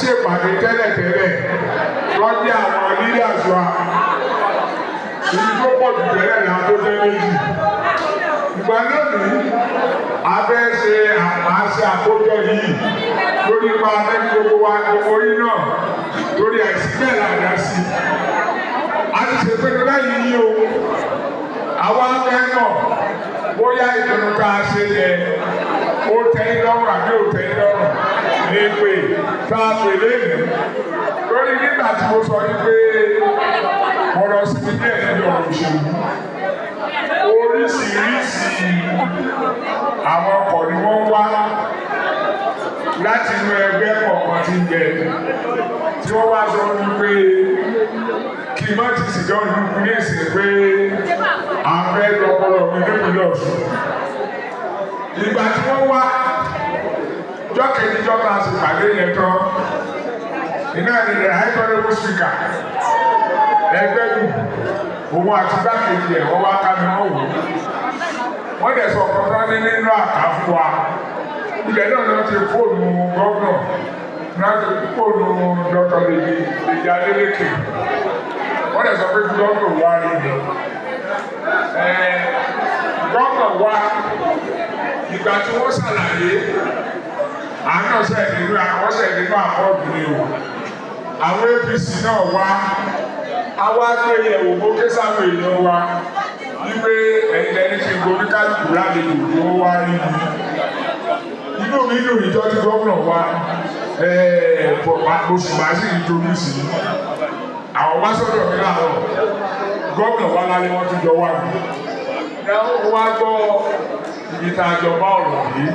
Ṣèpàdé tẹ́lẹ̀tẹ́lẹ̀ lọ́jọ́ àwọn leaders wa, ibi tó pọ̀ jù tẹ́lẹ̀ náà tó jẹ́ méjì. Ìgbà lónìí, a fẹ́ ṣe àṣẹ àkójọ yìí lórí ipa afẹ́ gbogbo wa, gbogbo yín náà, lórí àìsí bẹ́ẹ̀ làdá sí. A ti ṣèpinnu lẹ́yìn yìí o, àwa fẹ́ mọ̀ bóyá ìpinnu tá a ṣe yẹ ó tẹ́ yín lọ́rùn àbí ò tẹ́ yín lọ́rùn ní pé tá a pè lẹ́nu. Lórí nígbà tí mo sọ yín pé mo lọ síbi díẹ̀ nínú ọ̀rọ̀ òṣèlú, oríṣiríṣi àwọn ọkọ̀ ni wọ́n wá láti inú ẹgbẹ́ kọ̀ọ̀kan tí ń bẹ, tí wọ́n wá sọ wípé kí n má ti sì dán ìlú ní ìsìn pé à ń fẹ́ lọ́pọ̀lọ́ mi nípìnlẹ̀ Ọ̀ṣun. Ìgbà tí wọ́n wá jọ́kejì jọ́ta sì pàdé yẹn tán, iná ní the high honourable speaker ẹgbẹ́ dùn, òun àti gbákejì ẹ̀, wọ́n wá ká mi, wọ́n wò ó, wọ́n dẹ̀ sọ kọ́kọ́ ní nínú àká fún wa. Ibẹ̀ náà ni wọ́n ti fóònù governor náà, ti fóònù Dr. Deji Adeleke. Wọ́n dẹ̀ sọ pé kí governor wá rí mi. Governor wá. Ìgbà tí wọ́n ṣàlàyé, àánú ọ̀sẹ̀ nínú àwọn ọ̀sẹ̀ nínú àkọọ́dù ni o. Àwọn APC náà wá, àwa gbé yẹ̀wò, bó ké sáwọn èèyàn wa wípé ẹ̀yin lẹni tí ń gorí kálukú lálejò tó wá rí mi. Inú mi dùn ìjọ tí gómìnà wa oṣù máa sì introduce àwọn wá sọ́dọ̀ mi láàárọ̀. Gómìnà wa lálẹ́, wọ́n tún jọ wá mi. Wọ́n wá gbọ́ ibi tá a jọ bá ọ̀rọ̀ yìí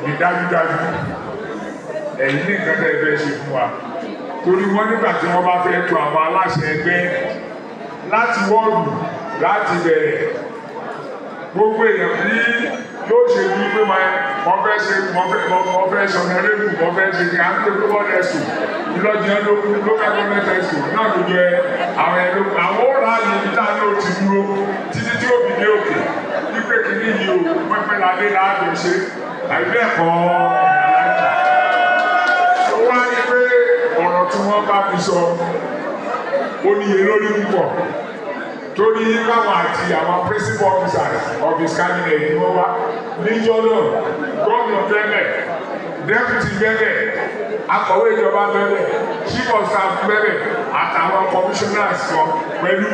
ní. Dájúdájú, ẹ̀yin ní nǹkan tẹ́ ẹ fẹ́ ṣe fún wa, torí wọ́n nígbà tí wọ́n bá fẹ́ tó àwọn aláṣẹ ẹgbẹ́ láti wọ́ọ̀dù láti bẹ̀rẹ̀, gbogbo èèyàn bí yóò ṣe bí pé wọ́n fẹ́ ṣe, wọ́n fẹ́ ṣe honourable, wọ́n fẹ́ ṣe kí á ń pè pé wọ́n ẹ̀sùn ìlọ́jì local government ẹ̀sùn náà ló jẹ àwọn ẹ̀rọ àwọn ó ráàyè ibi tá a ní o ti dúró títí tí ó fi dé òkè, wípé kìíní yìí o pẹ́pẹ́ ládé láàbò ṣe àbí bẹ́ẹ̀ kọ́. Ó wá ní pé ọ̀rọ̀ tí wọ́n bá mi sọ, ó níye lórí púpọ̀, torí káwọn àti àwọn principal officers of his cabinet ni wọ́n wá níjọ́ náà. Gómìnà bẹ́ẹ̀, deputy bẹ́ẹ̀, akọ̀wé ìjọba bẹ́ẹ̀, chief of staff bẹ́ẹ̀, àtàwọn commissioners kan pẹ̀lú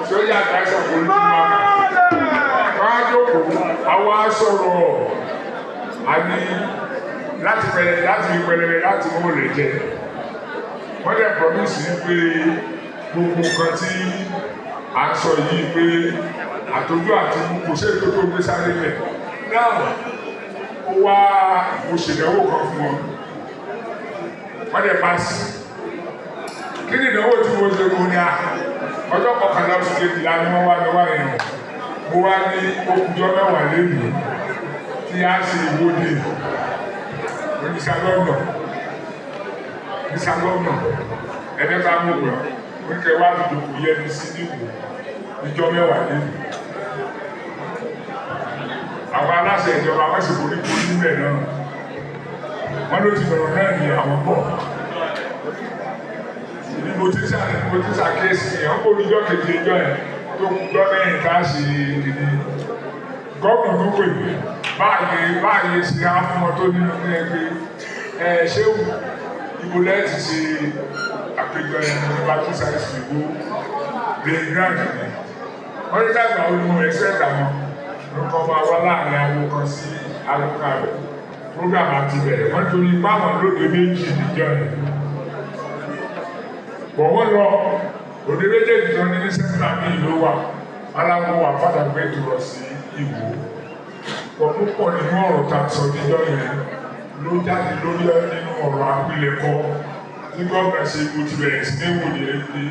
sójà adviser police wọn. Wọ́n á jókòó, àwọn á sọ̀rọ̀, àní láti pẹ̀lẹ́, láti pẹ̀lẹ́, láti mú lè jẹ. Wọ́n dẹ̀ promise ní pé gbogbo nǹkan tí à ń sọ yìí, pé àtọ́jú àti mú kò sí ètò tó gbé sáré lẹ̀ náà. Ó wá, mo ṣèdánwò kan fún wọn, wọ́n dẹ̀ pass. Kí ni ìdánwò tí mo ṣe? Mo ní à ọjọ́ 11 oṣù kejìlá ni wọ́n wá ní wá yẹn. Mo wá ní okùnjọ́ 10 lẹ́nu tí a ṣe ìwọ́de. Oníṣà governor, oníṣà governor, ẹni bá mú wọ̀ oníkẹ́ wá dùdú yẹnu sí níwò ìjọ 10 lẹ́nu. Àwọn aláṣẹ ìjọba, wọ́n sì borí borí níbẹ̀ náà. Wọ́n ló ti bẹ̀rẹ̀ náà ní àwọn bọ̀. Ìdí mo ti ṣàkíyèsí yẹn, wọ́n kó níjọ́ keje ìjọ yẹn tó kú jọ́ mẹ́rin tá a ṣe ìdí. Gómìnà tó pè mí báyìí báyìí ṣe á fún ọ tó nínú ní ẹgbẹ́ ẹ ṣéwù ibo lẹ́ẹ̀tì ṣe àpéjọ yẹn ní Baptist High School Ìwó playground ni. Wọ́n ní dàgbà olùmọ̀ expect àwọn nǹkan máa wá láàrin aago 1 sí aago 1.5, program àti bẹ̀rẹ̀. Wọ́n torí báwọn lóde méjì níjọ́ yẹn bọ̀, wọ́n lọ òde méjèèjì tó ní ní sẹ́ńtà ní ìlú wa aláwọ̀ wà padà gbé dúró sí Ìwó. Pọ̀ púpọ̀ nínú ọ̀rọ̀ tá a sọ níjọ́ yẹn ló jáde lórí nínú ọ̀rọ̀ àpilẹ̀kọ tí gómìnà ṣe. Mo ti bẹ̀rẹ̀ sí ní wòye pé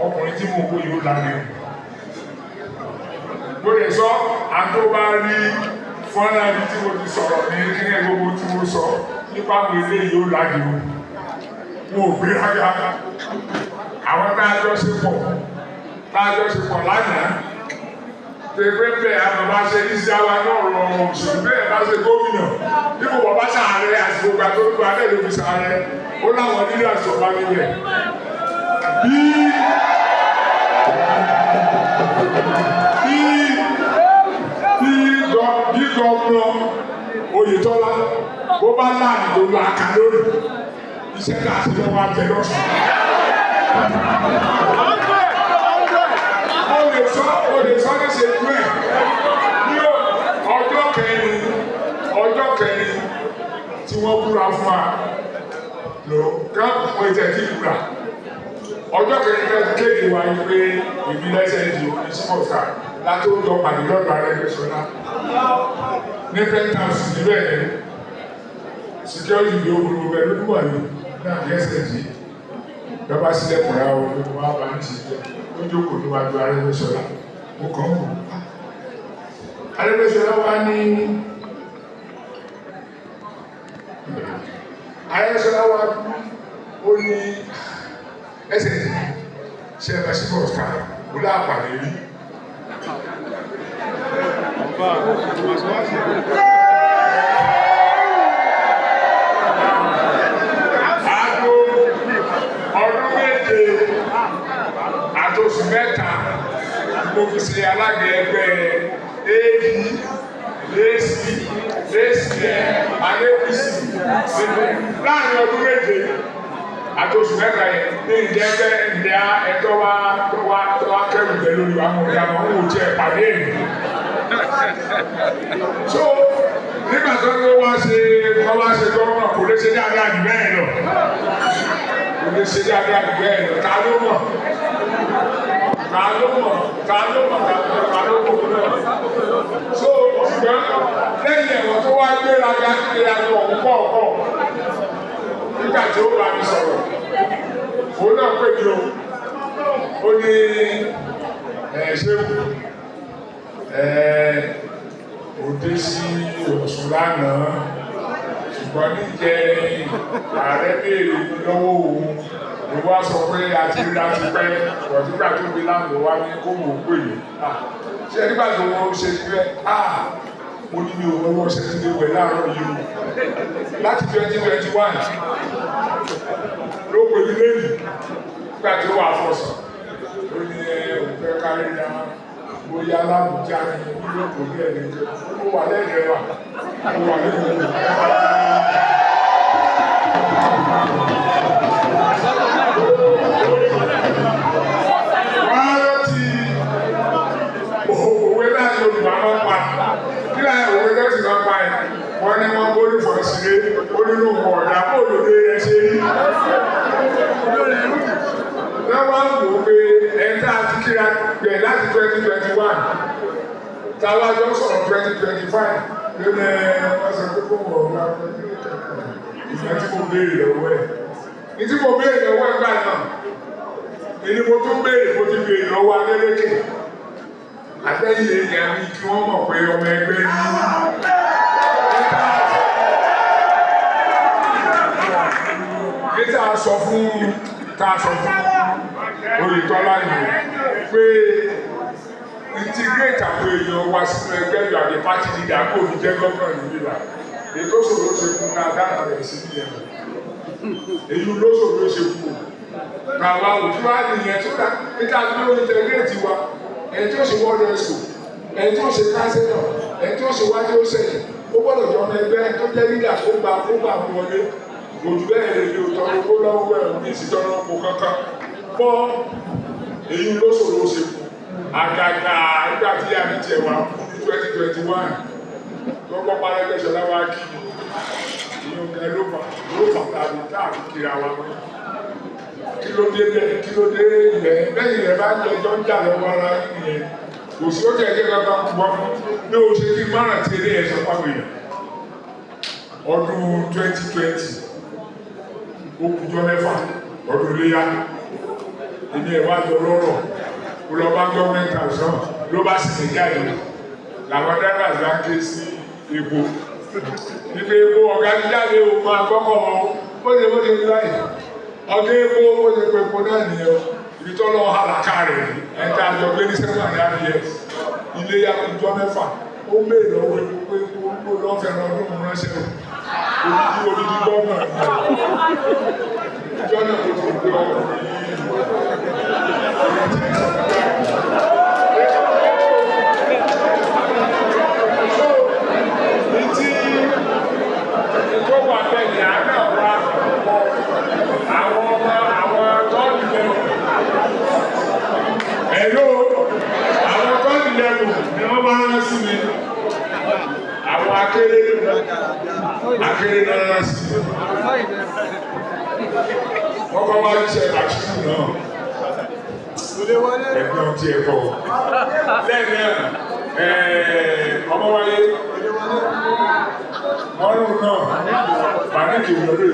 ọkùnrin tí mo wò yóò lálẹ́. Mo lè sọ àtó bá rí fọ́nrán ibi tí mo ti sọ̀rọ̀ ní kíní gbogbo tí mo sọ nípa àwọn eléyìí ó lálẹ́ o. Wọn ò gbéraga. Àwọn tá a jọ ṣe pọ̀, tá a jọ ṣe pọ̀ lánàá. Pépé bẹ́ẹ̀ àmọ́ bá ṣe ní sí àwa náà rọrùn òṣèlú bẹ́ẹ̀ bá ṣe gómìnà. Bí kò bàbá ṣàárẹ̀ àti gbogbo àtọ́gbò alẹ́ ló fi ṣàárẹ̀, ó láwọn nílé àṣọba níbẹ̀. Bí bí bí bí gọ́ọ̀nà Oyètọ́lá bó bá láàrin tó lọ àkà lórí iṣẹ́ tá a ti lọ́wọ́ abẹ lọ́sùn. O lè sọ ní ṣe dúró ẹ̀ ní ọjọ́ kẹrin tí wọ́n búra fún wa lò ká wọ́n ti ẹ̀ ti búra ọjọ́ kẹrin tó ti kéde wa yìí pé ìbílẹ̀ ṣe di oníṣípọ̀sà látó jọ pàdé lọ́dọ̀ Arẹ́gbẹ́ṣọlá ní penthouse níbẹ̀ yẹn. Security bí ogun gbogbo ẹ̀ ló wà ní náà ní ẹsẹ̀ yìí lọ́ba sílẹ̀kùn ra o ló wá bá ń ṣe jẹ́ ó jókòó níwájú Arẹ́gbẹ́ṣọlá. Mo kàn ń wò Arẹ́gbẹ́ṣọlá wá ní Arẹ́gbẹ́ṣọlá wá ó ní ẹsẹ̀ yìí ṣe ẹ bá ṣe bọ̀ ká ó láàpàdé rí. Aago ọdún 7 àtòsù 3 mo fi ṣe alága ẹgbẹ́ AD AC ACN APC láàrin ọdún 7 àtòsù 3 yẹn ní ìjẹ́fẹ́ ìdá ẹ̀tọ́ wa tó wa tó wa kẹ́rù jẹ lórí àwọn ọ̀gá wọn kò jẹ́ pàdé mi. So nígbà tó ní wá ṣe wọ́n wá ṣe gómìnà, kò lè ṣe dáadáa jù bẹ́ẹ̀ lọ, kò lè ṣe dáadáa jù bẹ́ẹ̀ lọ. Ta ló mọ̀? Ta ló mọ̀? Ta ló mọ̀? Ta ló mọ̀ náà? So ṣùgbọ́n lẹ́yìn ẹ̀wọ̀n tó wá gbéraga gbéraga ọ̀hún pọ̀ pọ̀ nígbà tí ó bá mi sọ̀rọ̀, òun náà pè mí o, ó ní ẹ̀ ṣé ẹ̀ òde sí Ọ̀ṣun lánàá, ṣùgbọ́n níjẹrin ààrẹ béèrè mi lọ́wọ́ òun, ló wá sọ pé a ti rí láti pẹ́ ọ̀tígbà tó gbé lánàá wá ní kó wò ó pè mí. Ṣé nígbà tó wọ́n ṣe pé mo ní mi ò lọ́wọ́ ṣe ti lè wẹ̀ láàárọ̀ yìí o láti 2021 ló pè mí lẹ́yìn nígbà tí ó wà fọ̀sán, ó ní òun fẹ́ kárí náà bóyá lábùjá ni yóò ní ẹ̀rí jẹ. Ó wà lẹ́yìn ẹ̀wà, ó wà lẹ́yìn ẹ̀wà. Wọ́n á rántí òwe náà Yorùbá máa ń pa kí láyé òwe náà sì máa ń pa ẹ̀. Wọ́n ní wọ́n bó ní fọ̀ sílé, ó nínú ọ̀dà bóòlù ní ẹ ṣe rí. Lọ́wọ́ wò ó pé ẹ̀ńtà àti kíra gbẹ̀ láti 2021 táwa jọ sọ̀rọ̀ 2025 lónìí, wọ́n sọ pé kó wọ̀ ọ́ ìgbà tí mo béèrè lọ́wọ́ ẹ̀. Ní tí mo béèrè lọ́wọ́ ẹ̀ gbà náà èyí mo tún béèrè, mo ti béèrè lọ́wọ́ Adélékè àtẹ́yìn èèyàn mi kí wọ́n mọ̀ pé ọmọ ẹgbẹ́ ní. Níta sọ fún tá a sọ fún Oyètọ́lá yìí pé integrate àwọn èèyàn wa sínú ẹgbẹ́ ìlú àti party leader kó fi jẹ́ gómìnà níbí wa. Ètò òṣòro ṣe fún náà dáná rẹ̀ sí nìyẹn, èyí ló ṣòro ṣe fún o àwa òjú wa nìyẹn tó dá níta ló integrate wa. Ẹni tí ó ṣe ward exco, ẹni tí ó ṣe councillor, ẹni tí ó ṣe wájú ó sẹ́yìn, ó gbọ́dọ̀ jọ ọmọ ẹgbẹ́ tó jẹ́ leader kó gba wọlé. Òjú bẹ́ẹ̀ lè ní òtọ́ owó lọ́wọ́ ẹ̀ ní ìsìtọ́rọ̀ ọkọ̀ kankan bọ́. Èyí ló ṣòro ṣe fún àgàgà nígbà tí a ní tiẹ̀ wá ní 2021 tó gbọ́ Arẹ́gbẹ́ṣọlá wá kí ìyóò gan ló fà tàbí káàkiri kíra wa mọ́. Kí ló dé bẹ́ẹ̀? Kí ló dé ilẹ̀ bẹ́ẹ̀? Ilẹ̀ bá ń jọjọ́ ń jà lọ́wọ́ ara yẹn kò sí ó jẹ́ kankan pọ̀ ní o ṣe kí márùn tí eré ẹ̀ sọ fáwọn èèyàn. Ọdún 2020 ó kújọ́ 6 ọdún iléyà, èmi ẹ̀ wá jọ lọ́rọ̀ ó lọ bá government house náà ló bá sì ní jáde làwọn drivers bá ń ké sí epo nípa epo ọ̀gá ti jáde o, máa gbọ́kọ̀ wọn bó ṣe ní báyìí ọ̀gá epo bó ṣe pé epo náà nìyẹn o. Ibi tó lọ́wọ́ hàlàkà rẹ̀ ní ẹ̀ka àjọ gbé ní 7.5 years. Ilé yá ìjọ mẹ́fà ó mèrè lọ́wọ́ epo pé ó lọ́ fẹ́ràn ọdún mú ránṣẹ́ o odidi gómìnà ìjọ náà kò tó gbé ọkùnrin yìí. So, ní tí tó wà bẹ́ẹ̀ ni àná wa àwọn ọmọ àwọn tọ́ọ̀lù lẹ́nu. Hello, àwọn tọ́ọ̀lù lẹ́nu ni wọ́n máa ń rán sí mi. Àwọn akéré akéré náà rán sí mi. Wọ́n kọ́ wá ṣiṣẹ́ àṣìkò náà. Ẹ̀gbọ́n tí ẹ kọ́. Lẹ́yìn náà, ọmọ wáyé ọrùn náà pàdékì wọlé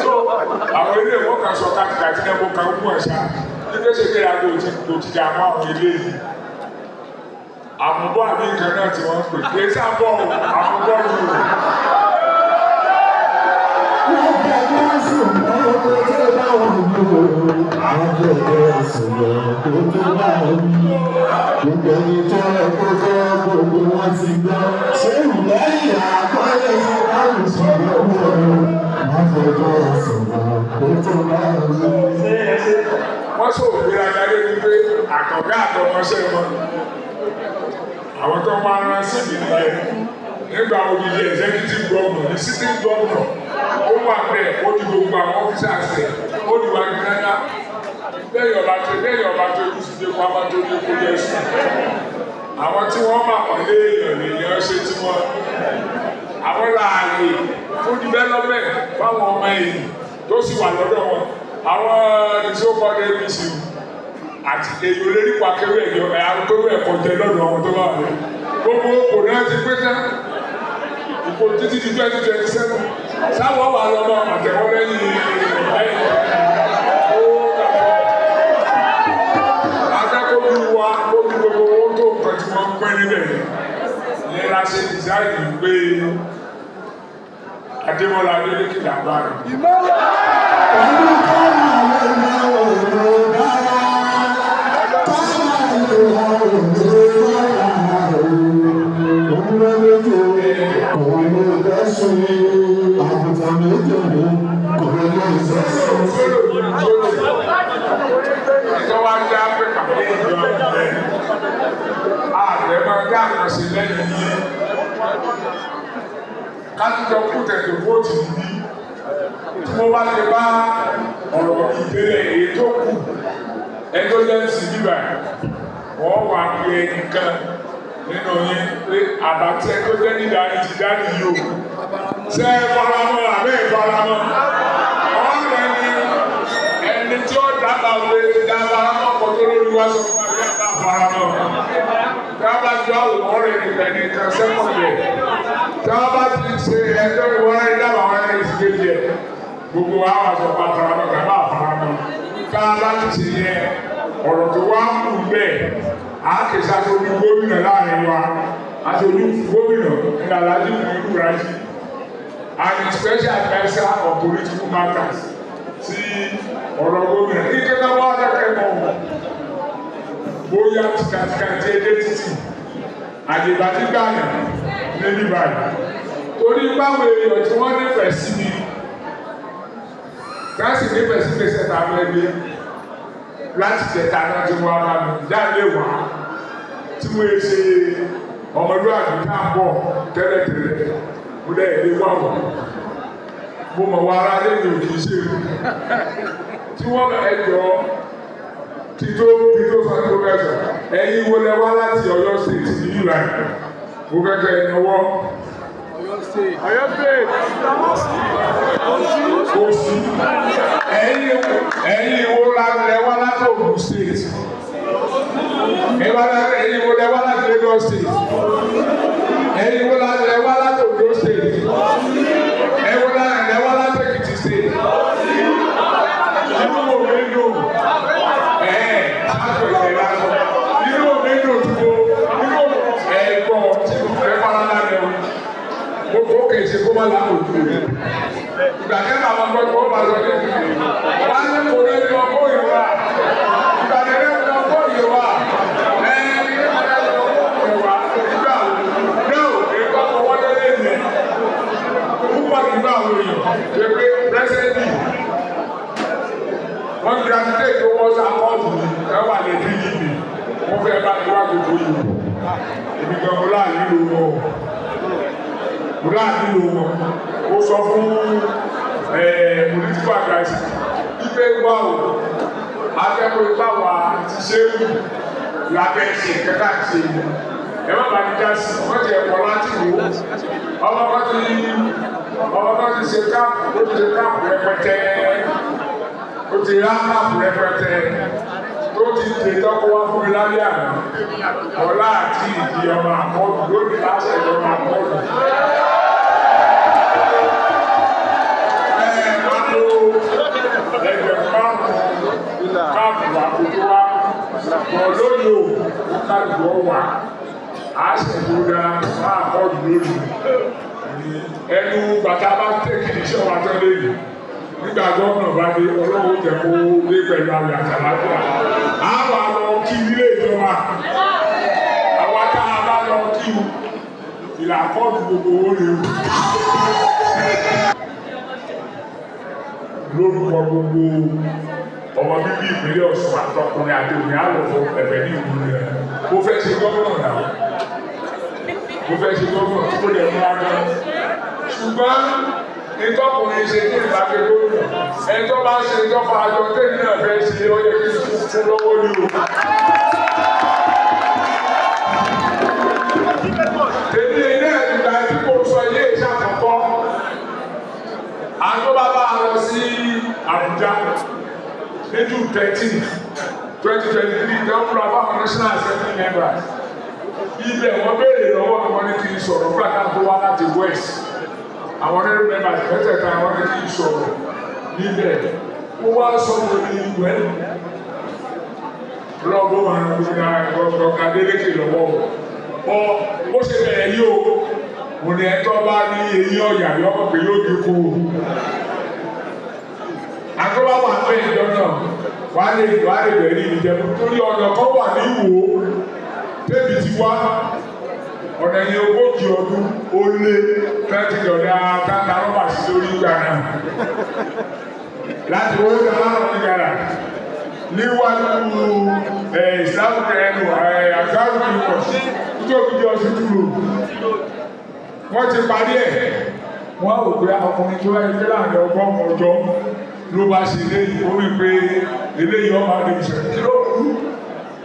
so àwọn ilé ìwọ kan sọ kàtìkàtì náà kó kan kú ẹ̀ṣá nígbà tí kéde àgbo ti kò ti dà mọ́ àwọn ilé yìí àmúbọ̀ àbí nǹkan náà tí wọ́n ń pè kí ẹ̀ṣá bọ̀ àmúbọ̀ lù ú. Gbogbo ẹni tó ẹ kó gbọ́ gbogbo wọn ti gbọ́. Ṣé ìlẹ́yìn àkọọ́lẹ̀ ṣe báyìí ṣe lọ́wọ́ wọn fọjọ́ sọ̀rọ̀ kó tó bá wọn. Wọ́n sọ ògbéraga lé ní pé àkàngbá àtọmọṣẹ́ wọn àwọn tó máa rán sí mi nìyẹn nígbà odidi executive governor ní sitting governor ó wà bẹ́ẹ̀ ó di gbogbo àwọn officers ẹ̀ ó di wá gbẹ́dá lẹ́yìn ọba tó ikú sí dé kó abá tó dé kó yẹ sùn àwọn tí wọ́n máa pọ̀ lé èèyàn lèèyàn ṣe tí wọ́n àwọn láàyè fún development fáwọn ọmọ èyí tó sì wà lọ́dọ̀ wọn àwọn ìṣókòdé APC àti èyí olórí pa akéwì ẹ̀yọ akéwì ẹ̀kọ́ jẹ lọ́dọ̀ wọn tó bá wà lọ gbogbo kò náà ti pé tán ìkó títí di 2027 sáwọn wà lọ́mọ àtẹ̀wọ́ lẹ́yìn lẹ́yìn ó dàbọ̀ akẹ́kọ̀ọ́ wa kó bí gbogbo owó tó nǹkan tí wọ́n ń pín níbẹ̀ yẹn la ṣe dìsáìnì pé Adémọ́lá Adélékè làbá rẹ̀. Ìjọba ń dá pé pàdé ìjọ ẹ̀ ààrẹ máa dá àkànṣe lẹ́yìn yìí kájọ kú tẹ̀tẹ̀ vóòtì níbí tí mo bá ti bá ọ̀rọ̀ ìbéèrè èyí tó kù ẹjọ́ jẹ́ ń sì bíbà wọ́n wà pé ẹnìkan nínú yín pé àbàtì ẹjọ́ jẹ́ nígbà yìí ti dá nìyí o ṣé ẹ faramọ́ àbẹ́ ìfaramọ́ ọ̀rẹ́ ni ẹni tí ó dábàá pé dábàá mọ́kàn tó lórí wá sọ fún àbí àbá faramọ́ dábàá ju àwòrán rẹ̀ nìkan nìkan sẹ́kọ̀ọ́ yẹ dábàá ti ṣe ẹjọ́ ìwọ́n rẹ̀ dábàá wọn rẹ̀ ti kéde ẹ̀ gbogbo wa wà sọ pé àfaramọ́ kàbá àfaramọ́ ká bá ti ṣe yẹ ọ̀rọ̀ tó wá kù bẹ́ẹ̀ á kè sá aṣojú gómìnà láàrin wa aṣojú gómìnà ní Alhaji Muiru Raji and special adviser on political matters sí ọ̀rọ̀ gómìnà ní kẹ́kẹ́ wá dákẹ́ mọ́ bóyá tìkàtìkà tí ẹ dé títì àdìbàdì gbàyàn níbí báyìí torí báwo èèyàn tí wọ́n nífẹ̀ẹ́ sí mi káàsì nífẹ̀ẹ́ sí gbèsè tá a fẹ́ gbé láti jẹta náà tí wọ́n bá mi jáde wá tí mo ṣe ọmọlúwàbí tá a bọ̀ tẹ́lẹ̀tẹ́lẹ̀ mo lẹ́ ilé wà wọ̀ mo mọ̀ wá ara lé mi ò kì í ṣe tí wọ́n ẹjọ́ kí tó sọ ní mo fẹ́ sọ ẹ̀yin wo lẹ wá láti Ọ̀yọ́ state ní ìlú àyè mo fẹ́ kẹ́ ẹ náwó. Ọ̀yọ́ state. Ọ̀yọ́ state. Kò sí ẹ̀yin wo lẹ wá láti Ògùn state ẹ̀yin wo lẹ wá láti Lagos state ẹ̀yin wo lẹ wá láti Ondo state ẹ̀yin wo lẹ wá láti Èkìtì state inú wo mi dùn sáàtò ìlera sọ inú mi dùn tí mo inú ẹ̀gbọ́n tí mo fẹ́ fara lálẹ́ o mo kó kèsì kó má láwùjọ rẹ̀ ìgbà tẹ́ bá wọn gbọ́ tó bá sọ ní ìlú wọn á ní kò ní lọ kó ìwà ìgbà tẹ́ bá lọ kó ìwà bá mi wá gbogbo yìí èmi gan mo láà nílò wọn mo láà nílò wọn. Mo sọ fún political adviser ipe gbọ́ o akẹ́kọ̀ọ́ ipá wa ti ṣe é wù lábẹ́ ṣe kẹta ṣe ẹ má bàa ní dá sí wọ́n ti ẹ̀kọ́ láti wò ó ọmọ kan ti ṣe káàpù ó ti ṣe káàpù rẹpẹtẹ ó ti rá káàpù rẹpẹtẹ tó ti dè tọ́kọ wá fún mi lálẹ́ àná ọlá àti ìdí ọmọ àkọlù lónìí láṣẹ ìjọba àkọlù. Ẹ wọ́n lo ẹgbẹ̀rún márùn-ún káàpù àkókò wa bọ̀ lónìí o ó kálukú ọ̀wà á sì tó dá máa kọlù lónìí. Ẹnu bàtà bá tẹ̀kì iṣẹ́ wa tán lẹ́yìn nígbà gómìnà bá dé ọlọ́wọ́ jẹ́ kó dé pẹ̀lú àwẹ̀ àtàlàfíà. Á wà lọ kí ilé ìjọba àwa tá a bá lọ kí o ìlà kọ́ọ̀tù gbogbo owó ni o. Lórúkọ gbogbo ọmọ bíbí ìpínlẹ̀ Ọ̀ṣun àtọkùnrin àti òmìnira lọ fún ẹ̀fẹ̀ ní ìlú rẹ̀. Mo fẹ́ ṣe gómìnà náà. Mo fẹ́ ṣe gómìnà tí kò lè mú agbára. Ṣùgbọ́n ìtọ́kùnrin ṣe ní ìbáṣe gómìnà. Ẹni tó bá ṣe ìjọba àjọ tèmi náà fẹ́ ṣe ó yẹ kí n fún lọ́wọ́ ní o. Èmi ilé ìgbà tí mo sọ ilé iṣẹ́ àkọ́kọ́. Àwọn bá bá a lọ sí Àbújá ní June 13, 2023, tó ń fura fáwọn National Assembly members. Ibẹ̀ wọ́n béèrè lọ́wọ́ àwọn ní kí n sọ̀rọ̀ nígbà táwọn tó wá láti West. Àwọn nínú members mẹ́tẹ̀ẹ̀ta wọ́n ní kí n sọ̀rọ̀ níbẹ̀. Mo wá sọ mo ní ìwẹ́. Lọ́gbọ́n máa ń gbé ọ̀gá Adélékè lọ́wọ́ o. Ọ bó ṣe bẹ̀rẹ̀ yìí o, mo ní ẹjọ́ bá ní eyín ọ̀yà yọkọ̀ pé yóò dínkù o. Àtọ́wá wà pé ìjọ náà wà á lè bẹ̀rẹ̀ ìjẹun torí ọ̀nà kan wà ní Ìwó débi ti wá ọ̀nà yẹn 40 ọdún ó lé twenty dọ̀dá tata rọ́bà sí lórí ìgbà náà láti owó dáná ní gàrà níwájú ìsìlámù ẹnu àgbáwò kìlọ̀ nítorí bí ọsùn dúró wọ́n ti parí ẹ̀ wọ́n ò pé ọkùnrin tó wáyé láàrin 100 ọjọ́ ló bá ṣe léyìí ó rí pé eléyìí ọmọ adé ìṣẹ̀lẹ̀ kí ló kú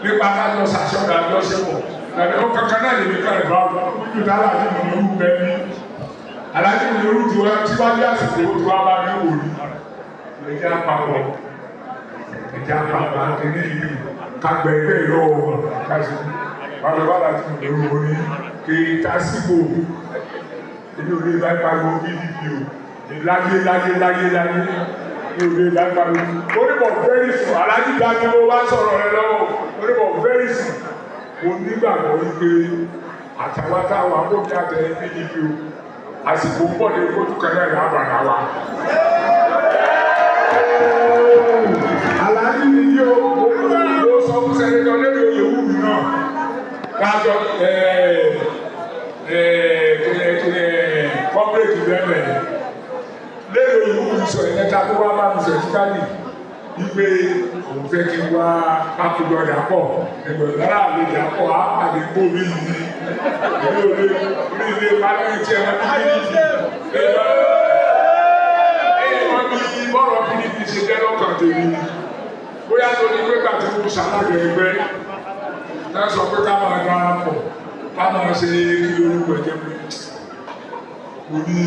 nípa kájọ ṣàṣọdà àjọṣepọ̀ tàbí ó kankan náà lè ní kárẹ̀ bá wọn ojú tá aláàjì mi ní orú bẹ́ẹ̀ ní aláàjì mi ní orú tiwa síwájú àsìkò ó ti wá bá mi wò ní ẹjẹ́ àpapọ̀ ẹjẹ́ àpapọ̀ àti ní ìlú kagbẹ́ ẹgbẹ́ ìlọ́wọ́ wọn káṣí bàbá bá aláàjì mi ní orú wọn ní kí tásìkò èmi ò lè bá pariwo PDP o láyé láyé láyé láyé ní òde lágbàdo onímọ̀ very soon alájí dájú ló bá sọ̀rọ̀ rẹ lọ́wọ́ onímọ̀ very soon mo nígbàgbọ́ wípé àtàwọn táwọn akóbi àtẹ PDP o àsìkò ń bọ̀ ní kótó kan náà lábàrá wa. Alájí ni yóò mo sọ fún sẹ́nitọ́ lórí oyè wù mí náà kájọ kọ́pẹ́rẹ́tì bẹ́ẹ̀ lérò ìlú ìsọ ìlẹ́ta tó wá bá mi sọ ìtúkálì wípé òun fẹ́ kí n wá kápẹ́jọ dàpọ̀ ẹgbẹ̀rún lára àlejò àpọ̀ àpàdé kó mi yìí èmi ò lè mi lè parí tí ẹ máa bí PDP ẹ wọ́n bí bọ́rọ̀ PDP ṣe jẹ́ lọ́kàn tèmi bóyá tó ní pé gbàtí mo ṣàlàyé ẹgbẹ́ náà sọ pé ká máa darapọ̀ ká máa ṣe kí lórúkọ ẹ̀jẹ̀ mi kò ní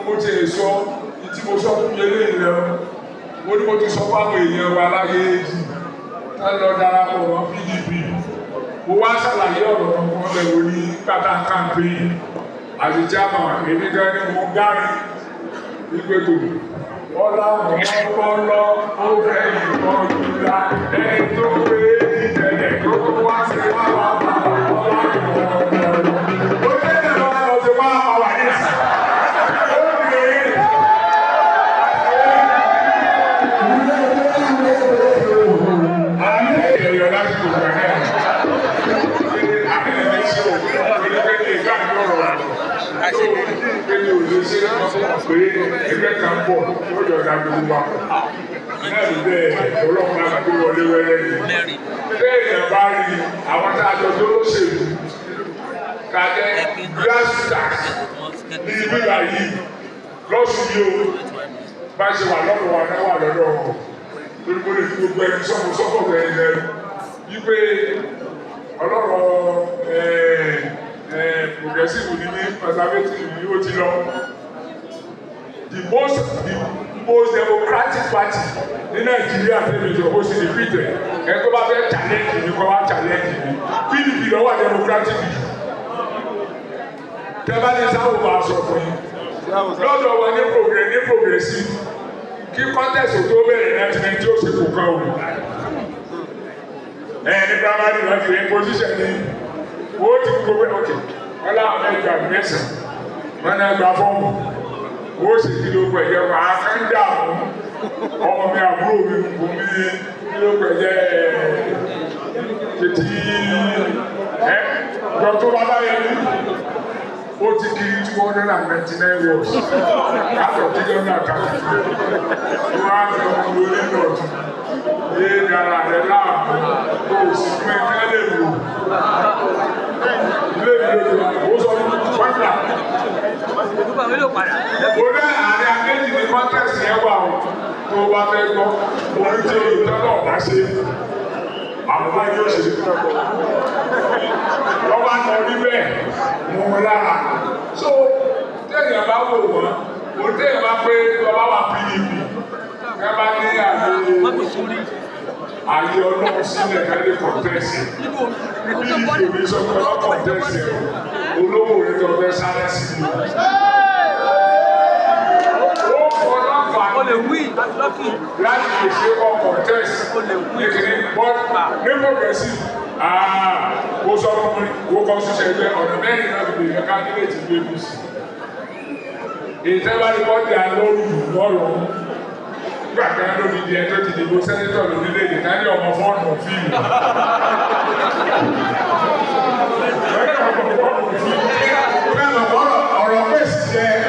mo ti sọ tí mo sọ fún mi eléyìí lọ mo ní mo ti sọ fáwọn èèyàn wa láyé èjì tá lọ darapọ̀ mọ́ PDP mo wá ṣàlàyé ọ̀rọ̀ kan fún ọbẹ̀ wo ní pátá campaign àti chairman èmi gan ni mo gárí wípé tó ọlá ọpọlọ ó fẹ́ ìbọn jùlá ẹni tó pé ìtẹ̀lẹ̀ tó tó wá sí wá wá bá ọlá ìbọn ó tẹ̀lé lọ́wọ́ lọ sí wá wà ní ìsìn. Pé ẹgbẹ́ kan bọ̀ lọ́jọ́ ìdá gbogbo wa. Náà ló bẹ́ẹ̀ ọlọ́run máa gbé wọlé wẹ́rẹ́ ni. Téèyàn bá rí àwọn tá a jọ tó lóṣèlú ká jẹ́ grassroots ní ibi báyìí lọ́sùn yìí o, bá ṣe wà lọ́dọ̀ wa náà wà lọ́dọ̀ wọn. Torí mo lè fi gbogbo ẹni sọ́kò sọ́kò ẹni lẹ́nu. Wípé ọlọ́rọ̀ progressive ní ní conservative ní ó ti lọ. The most democratic party ní Nàìjíríà tẹ́lẹ̀ ìjọba ó sì ní pété ẹ tó bá fẹ́ challenge mi kọ́ wá challenge mi. PDP ló wà democratic jù. Tẹ́ bá ní sáwọ́ máa sọ fún yín. Lọ́dọ̀ wa ní progressive, kí contest tó bẹ̀rẹ̀ náà ti ní tí ó ṣe kò kan o. Ẹ ní primary wọ́n ti rí position ní wọ́n ti gbogbo ẹ̀. Ok, wọ́n láwọn fẹ́ gba mẹ́sàn-án, wọ́n náà gba fọ́ọ̀mù, wọ́n sì kí ló pẹ̀jẹ́ wọ́n á kán dààmú ọmọ mi, àbúrò mi kò mí kí ló pẹ̀jẹ́ tètè ẹ dr babayẹmi. Ó ti kiri 299 wards out of 332. Wọ́n á fi ọmọ lórí lọ́ọ̀tún yé dára rẹ̀ láàmú kó o sì fún ẹ tẹ́lẹ̀ wò ilé ìlú ó sọ fún pátá. Mo ní àárín akéjì ní contest yẹn wà o. Tó o bá fẹ́ gbọ́ orí tí olùtọ́lọ̀ ọ̀bá ṣe, àwọn bá yóò ṣe lọ́wọ́ àná rí bẹ́ẹ̀ mú un lára. So téèyàn bá wò wọ́n o, téèyàn bá pé ọba wà PDP, ẹ bá ní àyè ọlọ́run sílẹ̀ ká lè contest PDP, òní sọ pé ọ contest olówó rẹ tó fẹ́ sáré sí i. Ó fọ láǹfààní láti lè ṣe ọ contest ní kìíní, but ní progressive ó sọ fún mi, ó kọ́ ṣiṣẹ́ ẹgbẹ́ ọ̀nà mẹ́rin náà fi lè yẹ candidate ní APC. Ìtẹ́wárí bọ́dì alóòrùn lọ́rọ̀ nígbà kan lórí di ẹjọ́ ti dìbò senator lórílẹ̀-èdè náà ní ọmọ fọ́ọ̀nù fíìmù. Ọ̀rọ̀ pèsè ẹ̀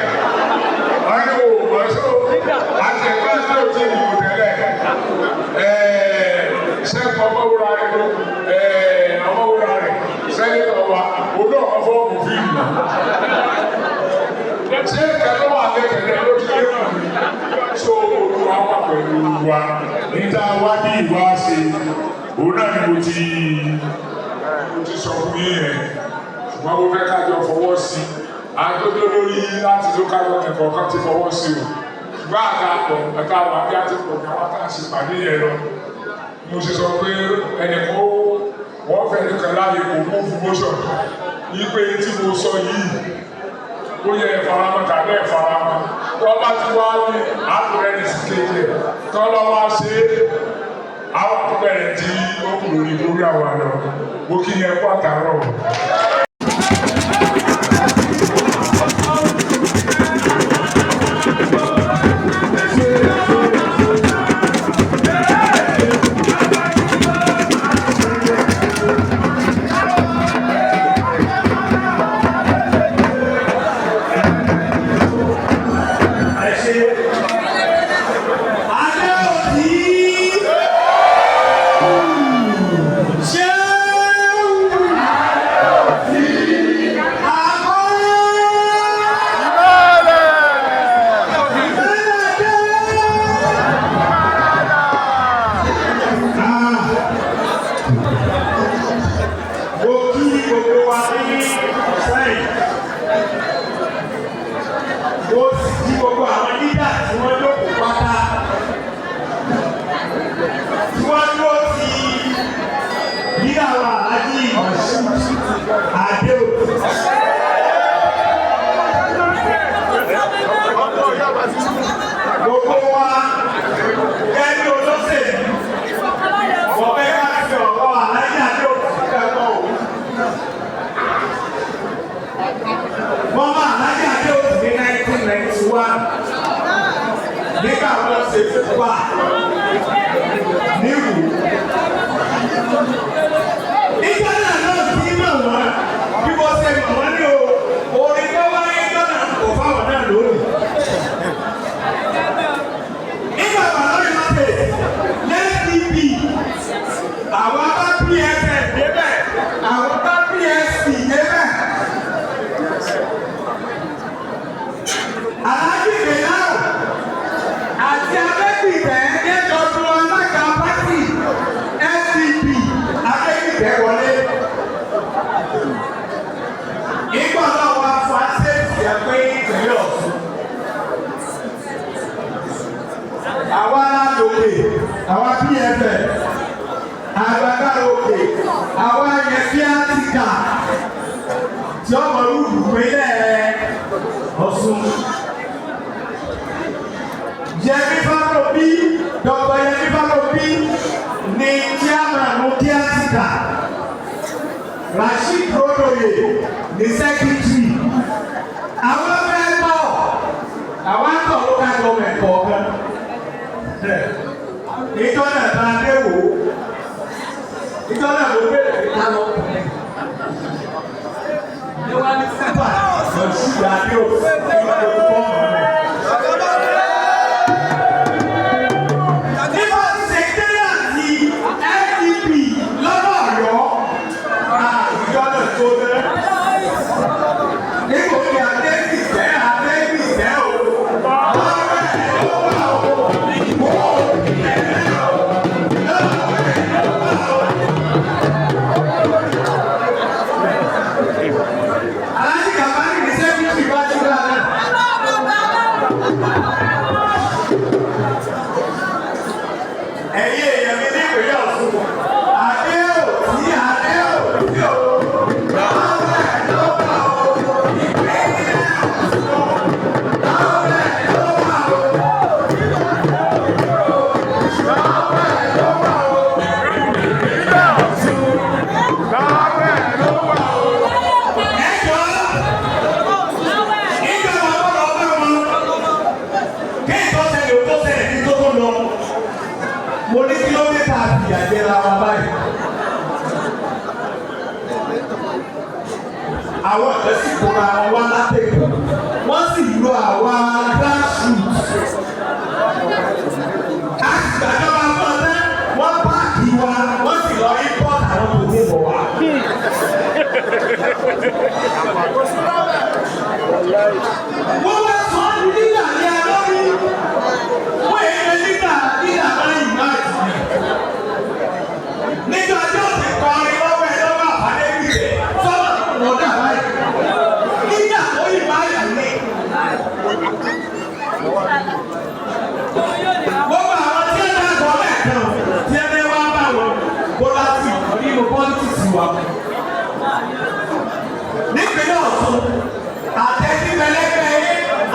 ọ̀rẹ́ wò wọ́n sọ àti ẹ̀kọ́ tó ti dìbò tẹ́lẹ̀ sẹ́kọ̀ ọmọwúra rẹ̀ ló ọmọwúra rẹ̀ senator wa olú ọmọ fọ́ọ̀mù fíìmù. Ṣé ìkànnì wà lẹ́tẹ̀lẹ́ ló ti lé wọn? So Olúwa wà pẹ̀lú wa níta wá ní ìwá ṣe, òun náà ni mo ti sọ fún yín yẹn. Ṣùgbọ́n mo fẹ́ ká jọ fọwọ́ sí i. Àtọ́jọ́ lórí láti local government kọ̀ọ̀kan ti fọwọ́ sí o, ṣùgbọ́n àtàkọ̀ ẹ̀ka wà bí a ti pọ̀ ní àwọn tá a ṣe pàdé yẹn lọ. Mo ṣe sọ pé ẹnìkan wọ́n fẹ́ nìkan láàyè kò mú promotion yí pé tí mo sọ yìí, ó yẹ ìfaramọ́ tàbí ìfaramọ́. Tó bá ti wá ní àtúrẹ́ ní síkéjì ẹ̀ tó bá wá ṣe é, àwọn àtúbẹ̀rẹ̀ tí ó kù lórí program wa lọ. Mo kí yẹn kó àtàárọ̀. Ẹ ṣe adé òdì ṣé àkọ́ Mo kí gbogbo wa ní sẹ́yìn, mo sì kí gbogbo àwọn leader tí wọ́n jókòó pátá tí wọ́n dúró ti leader wa, Alhaji Moshood Adeotu. Gbogbo wa gẹ́gẹ́ olóṣèlú, mo fẹ́ ká fi ọ̀rọ̀ Alhaji Adeotu kẹ́kọ̀ọ́ o. Wọ́n máa Alhaji Adeotu ní 1991 nígbà wọ́n ṣe fúnpá níwò. Nígbà náà náà tí mọ̀ wọ́n bí wọ́n ṣe mọ̀ wọ́n ní o, orin tó wáyé lọ́nà kò fáwọn náà lónìí. Àwa PFF agbára òkè, àwa yẹn kíátíkà tí ọmọ rúdù pínlẹ̀ Ọ̀ṣun. Yẹmí Fálóbí, Dr. Yẹmí Fálóbí ni chairman kíátíkà. Rasheed Rodoye ni secretary. Àwọn fẹ́ bọ̀, àwọn àtọ̀ local government kọ̀ọ̀kan. Ìjọ náà bá dé wò ó. Ìjọ náà ló bẹ̀rẹ̀ pé ká lọ. Ní wá ní sípà, lọ́sùn àdé òfin ìfọ̀mù rẹ̀. Nígbà sẹkítẹ́rì àti SDP lọ́nà Ọ̀yọ́, ìjọ náà tó dẹ́. Nígbà tí Adébì tẹ́ Adébì tẹ́ o, lọ́wọ́ ẹ̀ ló wà o, ìbò ẹ̀ lọ́wọ́ ẹ̀ ló wà o. Aláàjì Kàbárì ní sẹ́fíìsì bá ti gbà náà. Ẹ̀yin èèyàn mi ní ìpínlẹ̀ Ọ̀ṣun, adé ò tí adé ò tí o, lọ́wọ́ ẹ̀ ló wà o, ìpínlẹ̀ Ọ̀ṣun, lọ́wọ́ ẹ̀ ló wà o, lọ́wọ́ ẹ̀ ló wà o, ìpínlẹ̀ Ọ̀ṣun, lọ́wọ́ ẹ̀ ló wà o. Ẹ jọ̀ọ́, nígbà wọn bọ̀ lọ bá wọn, kí ìtọ́sẹ̀lẹ̀ ò tó ṣẹlẹ̀ ní tó tó lọ, mo ní kí ló dé tá a fìyà jẹra wa báyìí. Àwọn ọ̀dọ́ sì kóra wọn wá látẹ̀kọ̀, wọ́n sì lo àwa grassroots. A sì gbàjọba fún ọtẹ́, wọ́n páàkì wa, wọ́n sì lọ import àwọn tó ní bọ̀ wá. Wọ́n wá sọ ọ́ di nígbà ní alórí. Wọ́n èyí nígbà nígbà máa ń yìnbọn àti nígbà tí ó ti kọrin lọ́wọ́ ẹ lọ́wọ́ àbálẹ́bí rẹ̀ sọ́nà lọ́dà báyìí nígbà tó yìí báyìí ní. Gbogbo àwọn tí ó dàgbọ́ lẹ́ẹ̀kan tí ẹ wá bá wọn kó láti nínú pọ́lítíìsì wa. Nípínlẹ̀ Ọ̀ṣun, àtẹ̀síbẹ̀lẹ́gbẹ̀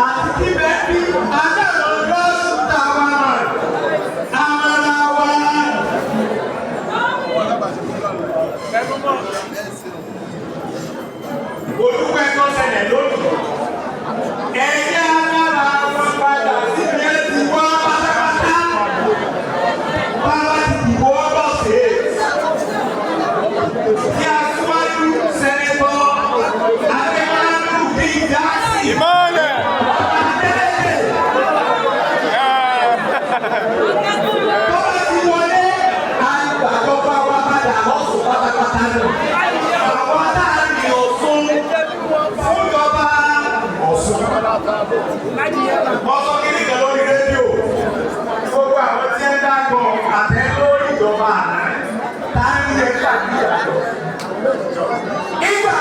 àti tíbẹ̀ bí adáàlọ́ lọ́sùn táwa àmàlà wa. Olùkọ́ ẹ̀kọ́ ṣẹlẹ̀ lónìí. Ẹ̀yà alára wọn padà síbi ẹ̀ ti wá pátápátá. Bàbá ti dìbò ọgọ́sẹ̀. Tí aṣíwájú sẹ́nẹ́tọ̀ Adémọ́lá bí Jackson. Ìmọ̀lẹ̀. Adélèké. Tọ́lá ti wọlé, àgbàjọba wa padà lọ́sùn pátápátá nù. Àwọn aláàrin Ọ̀ṣun fúnjọba Ọ̀ṣun. Mo sọ kíní kan lórí rédíò. Gbogbo àwọn tí ń dákọ̀ àtẹ lórí ìjọba àná. Tá ń yẹ káàkiri àjọ. Ìgbà